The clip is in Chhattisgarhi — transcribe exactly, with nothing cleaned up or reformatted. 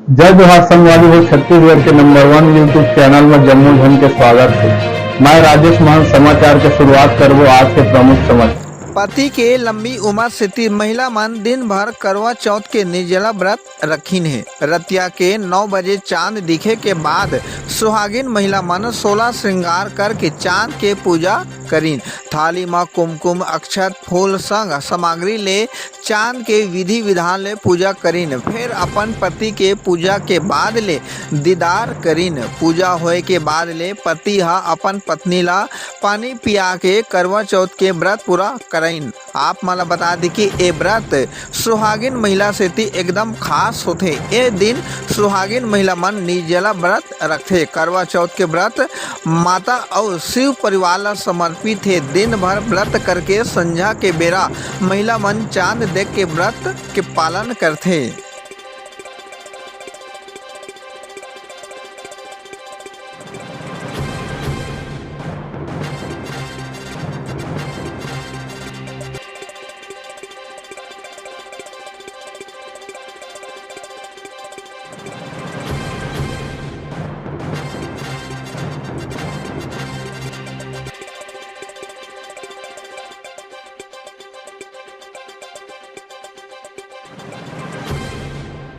जय जोहार संगवारी हो, छत्तीसगढ़ के नंबर वन YouTube चैनल में जम्मो झन के स्वागत है। मैं राजेश महंत। समाचार के शुरुआत करबो आज के प्रमुख समाचार। पति के लंबी उम्र सेती महिला मन दिन भर करवा चौथ के निर्जला व्रत रखिन हे। रतिया के नौ बजे चांद दिखे के बाद सुहागिन महिला मन सोलह श्रृंगार करके चांद के पूजा करिन। थाली म कुमकुम, अक्षत, फूल संग सामग्री ले चांद के विधि विधान ले पूजा करिन। फिर अपन पति के पूजा के बाद ले दीदार करिन। पूजा होए के बाद ले पति ह अपन पत्नी ला पानी पिया के करवा चौथ के व्रत पूरा कराइन। आप मन ला बता दी कि ए व्रत सुहागिन महिला सेती एकदम खास होथे। ए दिन सुहागिन महिला मन निर्जला व्रत रखथे। करवा चौथ के व्रत माता अउ शिव परिवार ला समर्पित हे। दिन भर व्रत करके संझा के बेरा महिला मन चांद देख के व्रत के पालन करथे।